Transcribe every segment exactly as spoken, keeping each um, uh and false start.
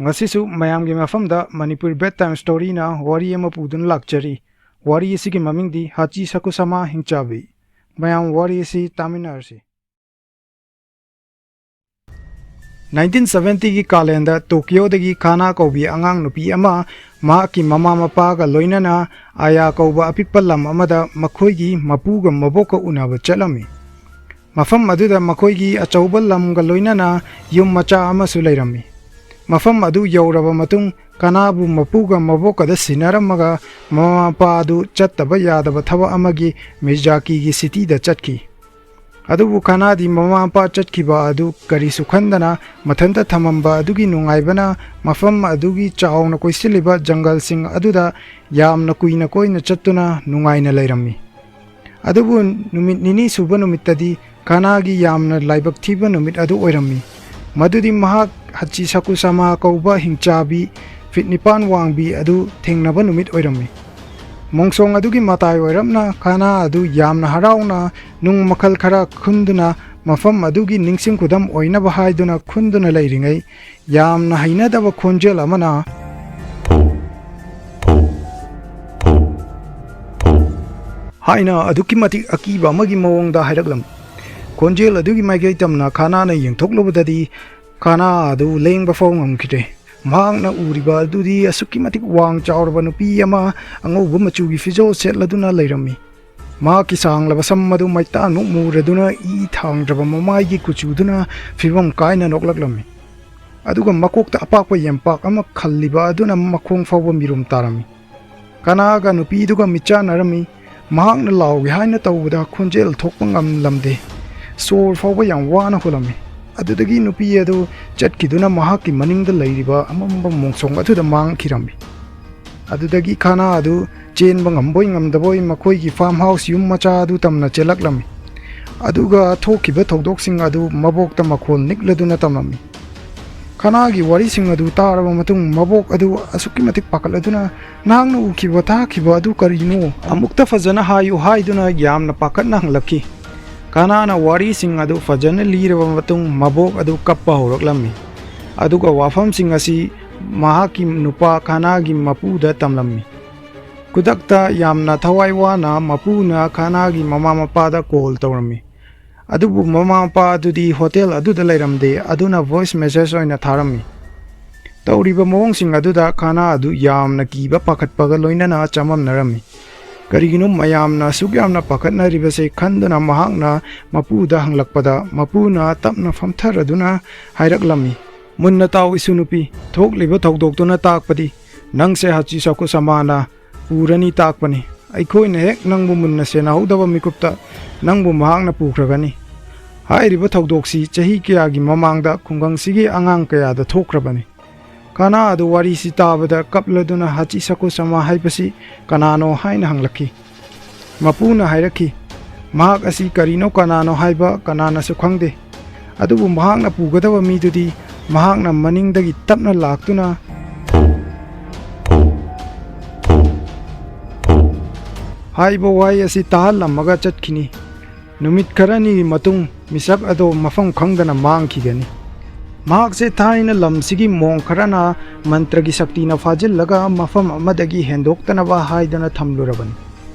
ꯉꯁꯤꯁꯨ ꯃꯌꯥꯝꯒꯤ ꯃꯐꯝꯗ ꯃꯅꯤꯄꯨꯔ ꯕꯦꯗ ꯇꯥꯏꯝ ꯁ꯭ꯇꯣꯔꯤꯅ ꯋꯥꯔꯤ ꯑꯃ ꯄꯨꯗꯨꯅ ꯂꯥꯛꯆꯔꯤ꯫ ꯋꯥꯔꯤ ꯑꯁꯤꯒꯤ ꯃꯃꯤꯡꯗꯤ ꯍꯥꯆꯤ ꯁꯥꯀꯨꯁꯥꯃꯥ ꯍꯤꯡꯆꯥꯕꯤ꯫ ꯃꯌꯥꯝ ꯋꯥꯔꯤ ꯑꯁꯤ ꯇꯥꯃꯤꯟꯅꯔꯁꯤ꯫ ꯅꯥꯏꯟꯇꯤꯟ ꯁꯚꯦꯟꯇꯤꯒꯤ ꯀꯥꯂꯦꯟꯗ ꯇꯣꯀꯤꯌꯣꯗꯒꯤ ꯈꯥꯅꯥ ꯀꯧꯕꯤ ꯑꯉꯥꯡ ꯅꯨꯄꯤ ꯑꯃ ꯃꯍꯥꯛꯀꯤ ꯃꯃꯥ ꯃꯄꯥꯒ ꯂꯣꯏꯅꯅ ꯑꯌꯥ ꯀꯧꯕ ꯑꯄꯤꯛꯄ ꯂꯝ ꯑꯃꯗ ꯃꯈꯣꯏꯒꯤ ꯃꯄꯨꯒ ꯃꯕꯣꯛꯀ ꯎꯅꯕ ꯆꯠꯂꯝꯃꯤ꯫ ꯃꯐꯝ ꯑꯗꯨꯗ ꯃꯈꯣꯏꯒꯤ ꯑꯆꯧꯕ ꯂꯝꯒ ꯂꯣꯏꯅꯅ ꯌꯨꯝ ꯃꯆꯥ ꯑꯃꯁꯨ ꯂꯩꯔꯝꯃꯤ꯫ ꯃꯐꯝ ꯑꯗꯨ ꯌꯧꯔꯕ ꯃꯇꯨꯡ, ꯈꯥꯅꯥꯕꯨ ꯃꯄꯨꯒ ꯃꯕꯣꯛꯀꯗ ꯁꯤꯟꯅꯔꯝꯃꯒ ꯃꯃꯥ ꯃꯄꯥ ꯑꯗꯨ ꯆꯠꯇꯕ ꯌꯥꯗꯕ ꯊꯕꯛ ꯑꯃꯒꯤ ꯃꯤꯖꯥꯀꯤꯒꯤ ꯁꯤꯇꯤꯗ ꯆꯠꯈꯤ꯫ ꯑꯗꯨꯕꯨ ꯈꯥꯅꯥꯗꯤ ꯃꯃꯥ ꯃꯄꯥ ꯆꯠꯈꯤꯕ ꯑꯗꯨ ꯀꯔꯤꯁꯨ ꯈꯟꯗꯅ ꯃꯊꯟꯇ ꯊꯝꯃꯝꯕ ꯑꯗꯨꯒꯤ ꯅꯨꯡꯉꯥꯏꯕꯅ ꯃꯐꯝ ꯑꯗꯨꯒꯤ ꯆꯥꯎꯅ ꯀꯣꯏꯁꯤꯜꯂꯤꯕ ꯖꯪꯒꯜꯁꯤꯡ ꯑꯗꯨꯗ ꯌꯥꯝꯅ ꯀꯨꯏꯅ ꯀꯣꯏꯅ ꯆꯠꯇꯨꯅ ꯅꯨꯡꯉꯥꯏꯅ ꯂꯩꯔꯝꯃꯤ꯫ ꯑꯗꯨꯕꯨ ꯅꯨꯃꯤꯠ ꯅꯤꯅꯤ ꯁꯨꯕ ꯅꯨꯃꯤꯠꯇꯗꯤ ꯈꯥꯅꯥꯒꯤ ꯌꯥꯝꯅ ꯂꯥꯏꯕꯛ ꯊꯤꯕ ꯅꯨꯃꯤꯠ ꯑꯗꯨ ꯑꯣꯏꯔꯝꯃꯤ꯫ ꯃꯗꯨꯗꯤ ꯃꯍꯥꯛ ꯍꯆꯤ ꯁꯥꯀꯨꯁꯥꯃꯥ ꯀꯧꯕ ꯍꯤꯡꯆꯥꯕꯤ ꯐꯤꯠ ꯅꯤꯄꯥꯟ ꯋꯥꯡꯕꯤ ꯑꯗꯨ ꯊꯦꯡꯅꯕ ꯅꯨꯃꯤꯠ ꯑꯣꯏꯔꯝꯃꯤ꯫ ꯃꯣꯡꯁꯣꯡ ꯑꯗꯨꯒꯤ ꯃꯇꯥꯏ ꯑꯣꯏꯔꯞꯅ ꯈꯥꯅꯥ ꯑꯗꯨ ꯌꯥꯝꯅ ꯍꯔꯥꯎꯅ ꯅꯨꯡ ꯃꯈꯜ ꯈꯔ ꯈꯨꯟꯗꯨꯅ ꯃꯐꯝ ꯑꯗꯨꯒꯤ ꯅꯤꯡꯁꯤꯡ ꯈꯨꯗꯝ ꯑꯣꯏꯅꯕ ꯍꯥꯏꯗꯨꯅ ꯈꯨꯟꯗꯨꯅ ꯂꯩꯔꯤꯉꯩ, ꯌꯥꯝꯅ ꯍꯩꯅꯗꯕ ꯈꯣꯟꯖꯦꯜ ꯑꯃꯅ ꯐꯧ, ꯐꯧ, ꯐꯧ, ꯐꯧ ꯍꯥꯏꯅ ꯑꯗꯨꯛꯀꯤ ꯃꯇꯤꯛ ꯑꯀꯤꯕ ꯑꯃꯒꯤ ꯃꯑꯣꯡꯗ ꯍꯥꯏꯔꯛꯂꯝꯃꯤ꯫ ꯈꯣꯟꯖꯦꯜ ꯑꯗꯨꯒꯤ ꯃꯥꯏꯀꯩ ꯇꯝꯅ ꯈꯥꯅꯥꯅ ꯌꯦꯡꯊꯣꯛꯂꯨꯕꯗꯗꯤ, ꯈꯥꯅꯥ ꯑꯗꯨ ꯂꯦꯡꯕ ꯐꯥꯎ ꯉꯝꯈꯤꯗ꯭ꯔꯦ꯫ ꯃꯍꯥꯛꯅ ꯎꯔꯤꯕ ꯑꯗꯨꯗꯤ ꯑꯁꯨꯛꯀꯤ ꯃꯇꯤꯛ ꯋꯥꯡ ꯆꯥꯎꯔꯕ ꯅꯨꯄꯤ ꯑꯃ ꯑꯉꯧꯕ ꯃꯆꯨꯒꯤ ꯐꯤꯖꯣꯜ ꯁꯦꯠꯂꯗꯨꯅ ꯂꯩꯔꯝꯃꯤ꯫ ꯃꯍꯥꯛꯀꯤ ꯁꯥꯡꯂꯕ ꯁꯝ ꯑꯗꯨ ꯃꯩꯇꯥꯟꯃꯨꯛ ꯃꯨꯔꯗꯨꯅ ꯏ ꯊꯥꯡꯗ꯭ꯔꯕ ꯃꯃꯥꯏꯒꯤ ꯀꯨꯆꯨꯗꯨꯅ ꯐꯤꯕꯝ ꯀꯥꯏꯅ ꯅꯣꯛꯂꯛꯂꯝꯃꯤ꯫ ꯑꯗꯨꯒ ꯃꯀꯣꯛꯇ ꯑꯄꯥꯛꯄ ꯌꯦꯝꯄꯥꯛ ꯑꯃ ꯈꯜꯂꯤꯕ ꯑꯗꯨꯅ ꯃꯈꯣꯡ ꯐꯥꯎꯕ ꯃꯤꯔꯨꯝ ꯇꯥꯔꯝꯃꯤ꯫ ꯈꯥꯅꯥꯒ ꯅꯨꯄꯤꯗꯨꯒ ꯃꯤꯠꯆꯥꯟꯅꯔꯝꯃꯤ꯫ ꯃꯍꯥꯛꯅ ꯂꯥꯎꯒꯦ ꯍꯥꯏꯅ ꯇꯧꯕꯗ ꯈꯣꯟꯖꯦꯜ ꯊꯣꯛꯄ ꯉꯝꯂꯝꯗꯦ꯫ ꯁꯣꯔ ꯐꯥꯎꯕ ꯌꯥꯝ ꯋꯥꯅ ꯍꯣꯜꯂꯝꯃꯤ꯫ ꯑꯗꯨꯗꯒꯤ ꯅꯨꯄꯤ ꯑꯗꯨ ꯆꯠꯈꯤꯗꯨꯅ ꯃꯍꯥꯛꯀꯤ ꯃꯅꯤꯡꯗ ꯂꯩꯔꯤꯕ ꯑꯃꯝꯕ ꯃꯣꯡꯁꯣꯡ ꯑꯗꯨꯗ ꯃꯥꯡꯈꯤꯔꯝꯃꯤ꯫ ꯑꯗꯨꯗꯒꯤ ꯈꯥꯅꯥ ꯑꯗꯨ ꯆꯦꯟꯕ ꯉꯝꯕꯣꯏ ꯉꯝꯗꯕꯣꯏ ꯃꯈꯣꯏꯒꯤ ꯐꯥꯔꯝ ꯍꯥꯎꯁ ꯌꯨꯝ ꯃꯆꯥ ꯑꯗꯨ ꯇꯝꯅ ꯆꯦꯜꯂꯛꯂꯝꯃꯤ꯫ ꯑꯗꯨꯒ ꯊꯣꯛꯈꯤꯕ ꯊꯧꯗꯣꯛꯁꯤꯡ ꯑꯗꯨ ꯃꯕꯣꯛꯇ ꯃꯈꯣꯜ ꯅꯤꯛꯂꯗꯨꯅ ꯇꯝꯂꯝꯃꯤ꯫ ꯈꯥꯅꯥꯒꯤ ꯋꯥꯔꯤꯁꯤꯡ ꯑꯗꯨ ꯇꯥꯔꯕ ꯃꯇꯨꯡ ꯃꯕꯣꯛ ꯑꯗꯨ ꯑꯁꯨꯛꯀꯤ ꯃꯇꯤꯛ ꯄꯥꯈꯠꯂꯗꯨꯅ, "ꯅꯍꯥꯛꯅ ꯎꯈꯤꯕ ꯇꯥꯈꯤꯕ ꯑꯗꯨ ꯀꯔꯤꯅꯣ? ꯑꯃꯨꯛꯇ ꯐꯖꯅ ꯍꯥꯏꯌꯨ" ꯍꯥꯏꯗꯨꯅ ꯌꯥꯝꯅ ꯄꯥꯈꯠꯅ ꯍꯪꯂꯛꯈꯤ꯫ ꯈꯥꯅꯥꯅ ꯋꯥꯔꯤꯁꯤꯡ ꯑꯗꯨ ꯐꯖꯅ ꯂꯤꯔꯕ ꯃꯇꯨꯡ ꯃꯕꯣꯛ ꯑꯗꯨ ꯀꯞꯄ ꯍꯧꯔꯛꯂꯝꯃꯤ꯫ ꯑꯗꯨꯒ ꯋꯥꯐꯝꯁꯤꯡ ꯑꯁꯤ ꯃꯍꯥꯛꯀꯤ ꯅꯨꯄꯥ ꯈꯥꯅꯥꯒꯤ ꯃꯄꯨꯗ ꯇꯝꯂꯝꯃꯤ꯫ ꯈꯨꯗꯛꯇ ꯌꯥꯝꯅ ꯊꯋꯥꯏ ꯋꯥꯅ ꯃꯄꯨꯅ ꯈꯥꯅꯥꯒꯤ ꯃꯃꯥ ꯃꯄꯥꯗ ꯀꯣꯜ ꯇꯧꯔꯝꯃꯤ꯫ ꯑꯗꯨꯕꯨ ꯃꯃꯥ ꯃꯄꯥ ꯑꯗꯨꯗꯤ ꯍꯣꯇꯦꯜ ꯑꯗꯨꯗ ꯂꯩꯔꯝꯗꯦ, ꯑꯗꯨꯅ ꯚꯣꯏꯁ ꯃꯦꯁꯦꯖ ꯑꯣꯏꯅ ꯊꯥꯔꯝꯃꯤ꯫ ꯇꯧꯔꯤꯕ ꯃꯑꯣꯡꯁꯤꯡ ꯑꯗꯨꯗ ꯈꯥꯅꯥ ꯑꯗꯨ ꯌꯥꯝꯅ ꯀꯤꯕ ꯄꯥꯈꯠꯄꯒ ꯂꯣꯏꯅꯅ ꯆꯃꯝꯅꯔꯝꯃꯤ꯫ ꯀꯔꯤꯒꯤꯅꯣ ꯃꯌꯥꯝꯅ ꯑꯁꯨꯛ ꯌꯥꯝꯅ ꯄꯥꯈꯠꯅꯔꯤꯕꯁꯦ ꯈꯟꯗꯨꯅ ꯃꯍꯥꯛꯅ ꯃꯄꯨꯗ ꯍꯪꯂꯛꯄꯗ, ꯃꯄꯨꯅ ꯇꯞꯅ ꯐꯝꯊꯔꯗꯨꯅ ꯍꯥꯏꯔꯛꯂꯝꯃꯤ, "ꯃꯨꯟꯅ ꯇꯥꯎ, ꯏꯁꯨ ꯅꯨꯄꯤ, ꯊꯣꯛꯂꯤꯕ ꯊꯧꯗꯣꯛꯇꯨꯅ ꯇꯥꯛꯄꯗꯤ ꯅꯪꯁꯦ ꯍꯥꯆꯤ ꯁꯥꯀꯨ ꯁꯃꯥꯅ ꯄꯨꯔꯅꯤ ꯇꯥꯛꯄꯅꯤ꯫ ꯑꯩꯈꯣꯏꯅ ꯍꯦꯛ ꯅꯪꯕꯨ ꯃꯨꯟꯅ ꯁꯦꯟꯅꯍꯧꯗꯕ ꯃꯤꯀꯨꯞꯇ ꯅꯪꯕꯨ ꯃꯍꯥꯛꯅ ꯄꯨꯈ꯭ꯔꯒꯅꯤ꯫ ꯍꯥꯏꯔꯤꯕ ꯊꯧꯗꯣꯛꯁꯤ ꯆꯍꯤ ꯀꯌꯥꯒꯤ ꯃꯃꯥꯡꯗ ꯈꯨꯡꯒꯪꯁꯤꯒꯤ ꯑꯉꯥꯡ ꯀꯌꯥꯗ ꯊꯣꯛꯈ꯭ꯔꯕꯅꯤ"꯫ ꯈꯥꯅꯥ ꯑꯗꯨ ꯋꯥꯔꯤꯁꯤ ꯇꯥꯕꯗ ꯀꯞꯂꯗꯨꯅ ꯍꯥꯆꯤ ꯁꯥꯀꯨ ꯁꯃꯥ ꯍꯥꯏꯕꯁꯤ ꯀꯅꯥꯅꯣ ꯍꯥꯏꯅ ꯍꯪꯂꯛꯈꯤ꯫ ꯃꯄꯨꯅ ꯍꯥꯏꯔꯛꯈꯤ, "ꯃꯍꯥꯛ ꯑꯁꯤ ꯀꯔꯤꯅꯣ ꯀꯅꯥꯅꯣ ꯍꯥꯏꯕ ꯀꯅꯥꯅꯁꯨ ꯈꯪꯗꯦ꯫ ꯑꯗꯨꯕꯨ ꯃꯍꯥꯛꯅ ꯄꯨꯒꯗꯕ ꯃꯤꯗꯨꯗꯤ ꯃꯍꯥꯛꯅ ꯃꯅꯤꯡꯗꯒꯤ ꯇꯞꯅ ꯂꯥꯛꯇꯨꯅ" ꯍꯥꯏꯕ ꯋꯥꯍꯩ ꯑꯁꯤ ꯇꯥꯍꯜꯂꯝꯃꯒ ꯆꯠꯈꯤꯅꯤ꯫ ꯅꯨꯃꯤꯠ ꯈꯔꯅꯤꯒꯤ ꯃꯇꯨꯡ ꯃꯤꯁꯛ ꯑꯗꯣ ꯃꯐꯝ ꯈꯪꯗꯅ ꯃꯥꯡꯈꯤꯒꯅꯤ꯫ ꯃꯍꯥꯛꯁꯦ ꯊꯥꯏꯅ ꯂꯝꯁꯤꯒꯤ ꯃꯣꯡ ꯈꯔꯅ ꯃꯟꯇ꯭ꯔꯒꯤ ꯁꯛꯇꯤꯅ ꯐꯥꯖꯤꯜꯂꯒ ꯃꯐꯝ ꯑꯃꯗꯒꯤ ꯍꯦꯟꯗꯣꯛꯇꯅꯕ ꯍꯥꯏꯗꯨꯅ ꯊꯝꯂꯨꯔꯕꯅꯤ꯫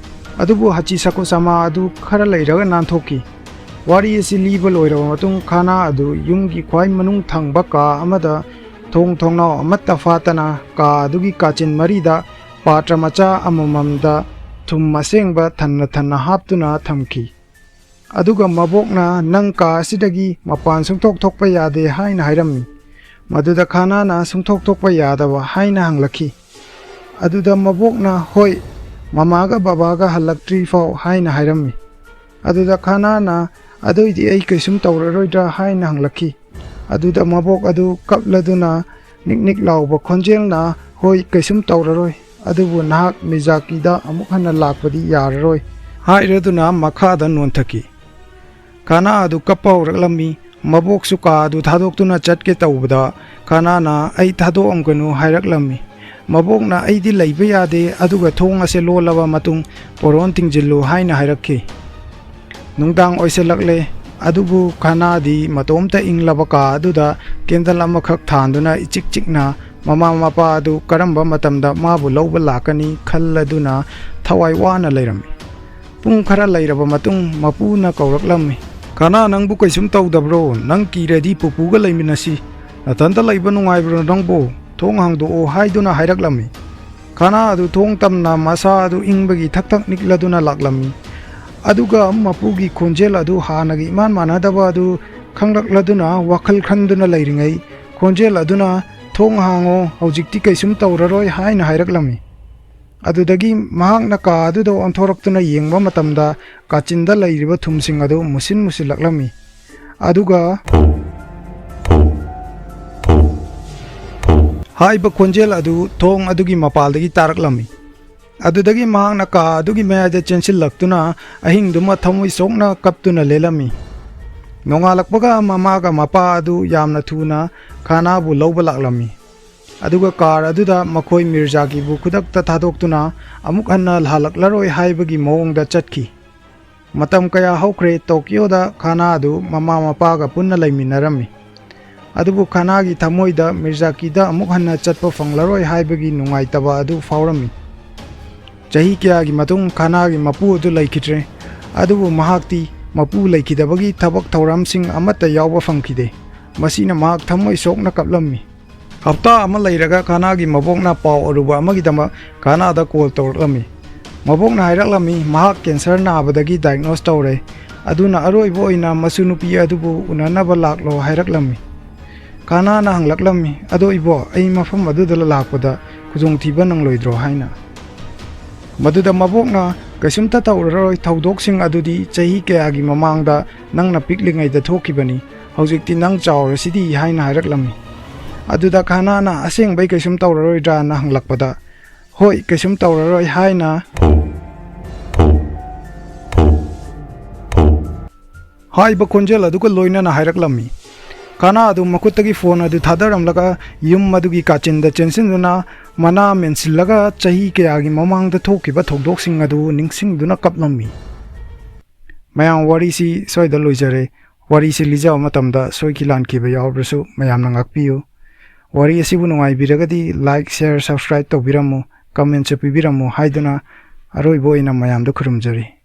ꯑꯗꯨꯕꯨ ꯍꯥꯆꯤ ꯁꯥꯀꯨ ꯁꯃꯥ ꯑꯗꯨ ꯈꯔ ꯂꯩꯔꯒ ꯅꯥꯟꯊꯣꯛꯈꯤ꯫ ꯋꯥꯔꯤ ꯑꯁꯤ ꯂꯤꯕ ꯂꯣꯏꯔꯕ ꯃꯇꯨꯡ ꯈꯥꯅꯥ ꯑꯗꯨ ꯌꯨꯝꯒꯤ ꯈ꯭ꯋꯥꯏ ꯃꯅꯨꯡ ꯊꯪꯕ ꯀꯥ ꯑꯃꯗ ꯊꯣꯡ ꯊꯣꯡꯅꯥꯎ ꯑꯃꯠꯇ ꯐꯥꯠꯇꯅ ꯀꯥ ꯑꯗꯨꯒꯤ ꯀꯥꯆꯤꯟ ꯃꯔꯤꯗ ꯄꯥꯇ꯭ꯔ ꯃꯆꯥ ꯑꯃꯃꯝꯗ ꯊꯨꯝ ꯑꯁꯦꯡꯕ ꯊꯟꯅ ꯊꯟꯅ ꯍꯥꯞꯇꯨꯅ ꯊꯝꯈꯤ꯫ ꯑꯗꯨꯒ ꯃꯕꯣꯛꯅ, "ꯅꯪ ꯀꯥ ꯑꯁꯤꯗꯒꯤ ꯃꯄꯥꯟ ꯁꯨꯡꯊꯣꯛ ꯊꯣꯛꯄ ꯌꯥꯗꯦ" ꯍꯥꯏꯅ ꯍꯥꯏꯔꯝꯃꯤ꯫ ꯃꯗꯨꯗ ꯈꯥꯅꯥꯅ, "ꯁꯨꯡꯊꯣꯛ ꯊꯣꯛꯄ ꯌꯥꯗꯕ?" ꯍꯥꯏꯅ ꯍꯪꯂꯛꯈꯤ꯫ ꯑꯗꯨꯗ ꯃꯕꯣꯛꯅ, "ꯍꯣꯏ, ꯃꯃꯥꯒ ꯕꯕꯥꯒ ꯍꯜꯂꯛꯇ꯭ꯔꯤ ꯐꯥꯎ" ꯍꯥꯏꯅ ꯍꯥꯏꯔꯝꯃꯤ꯫ ꯑꯗꯨꯗ ꯈꯥꯅꯥꯅ, "ꯑꯗꯨꯏꯗꯤ ꯑꯩ ꯀꯩꯁꯨꯝ ꯇꯧꯔꯔꯣꯏꯗ꯭ꯔꯥ?" ꯍꯥꯏꯅ ꯍꯪꯂꯛꯈꯤ꯫ ꯑꯗꯨꯗ ꯃꯕꯣꯛ ꯑꯗꯨ ꯀꯞꯂꯗꯨꯅ ꯅꯤꯛ ꯅꯤꯛ ꯂꯥꯎꯕ ꯈꯣꯟꯖꯦꯜꯅ, "ꯍꯣꯏ, ꯀꯩꯁꯨꯝ ꯇꯧꯔꯔꯣꯏ, ꯑꯗꯨꯕꯨ ꯅꯍꯥꯛ ꯃꯤꯖꯥꯀꯤꯗ ꯑꯃꯨꯛ ꯍꯟꯅ ꯂꯥꯛꯄꯗꯤ ꯌꯥꯔꯔꯣꯏ" ꯍꯥꯏꯔꯗꯨꯅ ꯃꯈꯥꯗ ꯅꯣꯟꯊꯈꯤ꯫ ꯈꯥꯅꯥ ꯑꯗꯨ ꯀꯞꯄ ꯍꯧꯔꯛꯂꯝꯃꯤ꯫ ꯃꯕꯣꯛꯁꯨ ꯀꯥ ꯑꯗꯨ ꯊꯥꯗꯣꯛꯇꯨꯅ ꯆꯠꯀꯦ ꯇꯧꯕꯗ ꯈꯥꯅꯥꯅ, "ꯑꯩ ꯊꯥꯗꯣꯛꯑꯝꯒꯅꯨ" ꯍꯥꯏꯔꯛꯂꯝꯃꯤ꯫ ꯃꯕꯣꯛꯅ, "ꯑꯩꯗꯤ ꯂꯩꯕ ꯌꯥꯗꯦ, ꯑꯗꯨꯒ ꯊꯣꯡ ꯑꯁꯦ ꯂꯣꯜꯂꯕ ꯃꯇꯨꯡ ꯄꯣꯔꯣꯟ ꯊꯤꯡꯖꯤꯜꯂꯨ" ꯍꯥꯏꯅ ꯍꯥꯏꯔꯛꯈꯤ꯫ ꯅꯨꯡꯗꯥꯡ ꯑꯣꯏꯁꯤꯜꯂꯛꯂꯦ꯫ ꯑꯗꯨꯕꯨ ꯈꯥꯅꯥꯗꯤ ꯃꯇꯣꯝꯇ ꯏꯪꯂꯕ ꯀꯥ ꯑꯗꯨꯗ ꯀꯦꯟꯗꯜ ꯑꯃꯈꯛ ꯊꯥꯟꯗꯨꯅ ꯏꯆꯤꯛ ꯆꯤꯛꯅ ꯃꯃꯥ ꯃꯄꯥ ꯑꯗꯨ ꯀꯔꯝꯕ ꯃꯇꯝꯗ ꯃꯥꯕꯨ ꯂꯧꯕ ꯂꯥꯛꯀꯅꯤ ꯈꯜꯂꯗꯨꯅ ꯊꯋꯥꯏ ꯋꯥꯅ ꯂꯩꯔꯝꯃꯤ꯫ ꯄꯨꯡ ꯈꯔ ꯂꯩꯔꯕ ꯃꯇꯨꯡ ꯃꯄꯨꯅ ꯀꯧꯔꯛꯂꯝꯃꯤ꯫ "ꯈꯥꯅꯥ, ꯅꯪꯕꯨ ꯀꯩꯁꯨꯝ ꯇꯧꯗꯕ꯭ꯔꯣ? ꯅꯪ ꯀꯤꯔꯗꯤ ꯄꯨꯄꯨꯒ ꯂꯩꯃꯤꯟꯅꯁꯤ꯫ ꯅꯊꯟꯇ ꯂꯩꯕ ꯅꯨꯡꯉꯥꯏꯕ꯭ꯔꯣ ꯅꯪꯕꯨ? ꯊꯣꯡ ꯍꯥꯡꯗꯣꯛꯑꯣ" ꯍꯥꯏꯗꯨꯅ ꯍꯥꯏꯔꯛꯂꯝꯃꯤ꯫ ꯈꯥꯅꯥ ꯑꯗꯨ ꯊꯣꯡ ꯇꯝꯅ ꯃꯁꯥ ꯑꯗꯨ ꯏꯪꯕꯒꯤ ꯊꯛ ꯊꯛ ꯅꯤꯛꯂꯗꯨꯅ ꯂꯥꯛꯂꯝꯃꯤ꯫ ꯑꯗꯨꯒ ꯃꯄꯨꯒꯤ ꯈꯣꯟꯖꯦꯜ ꯑꯗꯨ ꯍꯥꯟꯅꯒꯤ ꯏꯃꯥꯟ ꯃꯥꯟꯅꯗꯕ ꯑꯗꯨ ꯈꯪꯂꯛꯂꯗꯨꯅ ꯋꯥꯈꯜ ꯈꯟꯗꯨꯅ ꯂꯩꯔꯤꯉꯩ, ꯈꯣꯟꯖꯦꯜ ꯑꯗꯨꯅ, "ꯊꯣꯡ ꯍꯥꯡꯉꯣ, ꯍꯧꯖꯤꯛꯇꯤ ꯀꯩꯁꯨꯝ ꯇꯧꯔꯔꯣꯏ" ꯍꯥꯏꯅ ꯍꯥꯏꯔꯛꯂꯝꯃꯤ꯫ ꯑꯗꯨꯗꯒꯤ ꯃꯍꯥꯛꯅ ꯀꯥ ꯑꯗꯨꯗ ꯑꯣꯟꯊꯣꯔꯛꯇꯨꯅ ꯌꯦꯡꯕ ꯃꯇꯝꯗ, ꯀꯥꯆꯤꯟꯗ ꯂꯩꯔꯤꯕ ꯊꯨꯝꯁꯤꯡ ꯑꯗꯨ ꯃꯨꯁꯤꯟ ꯃꯨꯁꯤꯜꯂꯛꯂꯝꯃꯤ꯫ ꯑꯗꯨꯒ ꯍꯥꯏꯕ ꯈꯣꯟꯖꯦꯜ ꯑꯗꯨ ꯊꯣꯡ ꯑꯗꯨꯒꯤ ꯃꯄꯥꯜꯗꯒꯤ ꯇꯥꯔꯛꯂꯝꯃꯤ꯫ ꯑꯗꯨꯗꯒꯤ ꯃꯍꯥꯛꯅ ꯀꯥ ꯑꯗꯨꯒꯤ ꯃꯌꯥꯏꯗ ꯆꯦꯟꯁꯤꯜꯂꯛꯇꯨꯅ ꯑꯍꯤꯡꯗꯨꯃ ꯊꯃꯣꯏ ꯁꯣꯛꯅ ꯀꯞꯇꯨꯅ ꯂꯦꯜꯂꯝꯃꯤ꯫ ꯅꯣꯡꯉꯥꯜꯂꯛꯄꯒ ꯃꯃꯥꯒ ꯃꯄꯥ ꯑꯗꯨ ꯌꯥꯝꯅ ꯊꯨꯅ ꯈꯥꯅꯥꯕꯨ ꯂꯧꯕ ꯂꯥꯛꯂꯝꯃꯤ꯫ ꯑꯗꯨꯒ ꯀꯥꯔ ꯑꯗꯨꯗ ꯃꯈꯣꯏ ꯃꯤꯔꯖꯥꯀꯤꯕꯨ ꯈꯨꯗꯛꯇ ꯊꯥꯗꯣꯛꯇꯨꯅ ꯑꯃꯨꯛ ꯍꯟꯅ ꯍꯜꯂꯛꯂꯔꯣꯏ ꯍꯥꯏꯕꯒꯤ ꯃꯑꯣꯡꯗ ꯆꯠꯈꯤ꯫ ꯃꯇꯝ ꯀꯌꯥ ꯍꯧꯈ꯭ꯔꯦ, ꯇꯣꯀꯤꯌꯣꯗ ꯈꯥꯅꯥ ꯑꯗꯨ ꯃꯃꯥ ꯃꯄꯥꯒ ꯄꯨꯟꯅ ꯂꯩꯃꯤꯟꯅꯔꯝꯃꯤ꯫ ꯑꯗꯨꯕꯨ ꯈꯥꯅꯥꯒꯤ ꯊꯃꯣꯏꯗ ꯃꯤꯔꯖꯥꯀꯤꯗ ꯑꯃꯨꯛ ꯍꯟꯅ ꯆꯠꯄ ꯐꯪꯂꯔꯣꯏ ꯍꯥꯏꯕꯒꯤ ꯅꯨꯡꯉꯥꯏꯇꯕ ꯑꯗꯨ ꯐꯥꯎꯔꯝꯃꯤ꯫ ꯆꯍꯤ ꯀꯌꯥꯒꯤ ꯃꯇꯨꯡ ꯈꯥꯅꯥꯒꯤ ꯃꯄꯨ ꯑꯗꯨ ꯂꯩꯈꯤꯗ꯭ꯔꯦ꯫ ꯑꯗꯨꯕꯨ ꯃꯍꯥꯛꯇꯤ ꯃꯄꯨ ꯂꯩꯈꯤꯗꯕꯒꯤ ꯊꯕꯛ ꯊꯧꯔꯝꯁꯤꯡ ꯑꯃꯠꯇ ꯌꯥꯎꯕ ꯐꯪꯈꯤꯗꯦ꯫ ꯃꯁꯤꯅ ꯃꯍꯥꯛ ꯊꯃꯣꯏ ꯁꯣꯛꯅ ꯀꯞꯂꯝꯃꯤ꯫ ꯍꯞꯇꯥ ꯑꯃ ꯂꯩꯔꯒ ꯈꯥꯅꯥꯒꯤ ꯃꯕꯣꯛꯅ ꯄꯥꯎ ꯑꯔꯨꯕ ꯑꯃꯒꯤꯗꯃꯛ ꯈꯥꯅꯥꯗ ꯀꯣꯜ ꯇꯧꯔꯛꯂꯝꯃꯤ꯫ ꯃꯕꯣꯛꯅ ꯍꯥꯏꯔꯛꯂꯝꯃꯤ, ꯃꯍꯥꯛ ꯀꯦꯟꯁꯔ ꯅꯥꯕꯗꯒꯤ ꯗꯥꯏꯒꯅꯣꯁ ꯇꯧꯔꯦ, ꯑꯗꯨꯅ ꯑꯔꯣꯏꯕ ꯑꯣꯏꯅ ꯃꯁꯨ ꯅꯨꯄꯤ ꯑꯗꯨꯕꯨ ꯎꯅꯅꯕ ꯂꯥꯛꯂꯣ ꯍꯥꯏꯔꯛꯂꯝꯃꯤ꯫ ꯈꯥꯅꯥꯅ ꯍꯪꯂꯛꯂꯝꯃꯤ, "ꯑꯗꯣ ꯏꯕꯣ, ꯑꯩ ꯃꯐꯝ ꯑꯗꯨꯗ ꯂꯥꯛꯄꯗ ꯈꯨꯗꯣꯡꯊꯤꯕ ꯅꯪꯂꯣꯏꯗ꯭ꯔꯣ?" ꯍꯥꯏꯅ꯫ ꯃꯗꯨꯗ ꯃꯕꯣꯛꯅ, "ꯀꯩꯁꯨꯝꯇ ꯇꯧꯔꯔꯣꯏ, ꯊꯧꯗꯣꯛꯁꯤꯡ ꯑꯗꯨꯗꯤ ꯆꯍꯤ ꯀꯌꯥꯒꯤ ꯃꯃꯥꯡꯗ ꯅꯪꯅ ꯄꯤꯛꯂꯤꯉꯩꯗ ꯊꯣꯛꯈꯤꯕꯅꯤ, ꯍꯧꯖꯤꯛꯇꯤ ꯅꯪ ꯆꯥꯎꯔꯁꯤꯗꯤ" ꯍꯥꯏꯅ ꯍꯥꯏꯔꯛꯂꯝꯃꯤ꯫ ꯑꯗꯨꯗ ꯈꯥꯅꯥꯅ, "ꯑꯁꯦꯡꯕꯩ ꯀꯩꯁꯨꯝ ꯇꯧꯔꯔꯣꯏꯗ꯭ꯔꯥꯅ?" ꯍꯪꯂꯛꯄꯗ, "ꯍꯣꯏ, ꯀꯩꯁꯨꯝ ꯇꯧꯔꯔꯣꯏ" ꯍꯥꯏꯅ ꯍꯥꯏꯕ ꯈꯣꯟꯖꯦꯜ ꯑꯗꯨꯒ ꯂꯣꯏꯅꯅ ꯍꯥꯏꯔꯛꯂꯝꯃꯤ꯫ ꯈꯥꯅꯥ ꯑꯗꯨ ꯃꯈꯨꯠꯇꯒꯤ ꯐꯣꯟ ꯑꯗꯨ ꯊꯥꯗꯔꯝꯂꯒ ꯌꯨꯝ ꯑꯗꯨꯒꯤ ꯀꯥꯆꯤꯟꯗ ꯆꯦꯟꯁꯤꯟꯗꯨꯅ ꯃꯅꯥ ꯃꯦꯟꯁꯤꯜꯂꯒ ꯆꯍꯤ ꯀꯌꯥꯒꯤ ꯃꯃꯥꯡꯗ ꯊꯣꯛꯈꯤꯕ ꯊꯧꯗꯣꯛꯁꯤꯡ ꯑꯗꯨ ꯅꯤꯡꯁꯤꯡꯗꯨꯅ ꯀꯞꯂꯝꯃꯤ꯫ ꯃꯌꯥꯝ, ꯋꯥꯔꯤꯁꯤ ꯁ꯭ꯋꯥꯏꯗ ꯂꯣꯏꯖꯔꯦ꯫ ꯋꯥꯔꯤꯁꯤ ꯂꯤꯖꯕ ꯃꯇꯝꯗ ꯁꯣꯏꯈꯤ ꯂꯥꯟꯈꯤꯕ ꯌꯥꯎꯔꯕꯁꯨ ꯃꯌꯥꯝꯅ ꯉꯥꯛꯄꯤꯌꯨ꯫ ꯋꯥꯔꯤ ꯑꯁꯤꯕꯨ ꯅꯨꯡꯉꯥꯏꯕꯤꯔꯒꯗꯤ like, share, subscribe ꯇꯧꯕꯤꯔꯝꯃꯨ, commentꯁꯨ ꯄꯤꯕꯤꯔꯝꯃꯨ ꯍꯥꯏꯗꯨꯅ ꯑꯔꯣꯏꯕ ꯑꯣꯏꯅ ꯃꯌꯥꯝꯗ ꯈꯨꯔꯨꯝꯖꯔꯤ꯫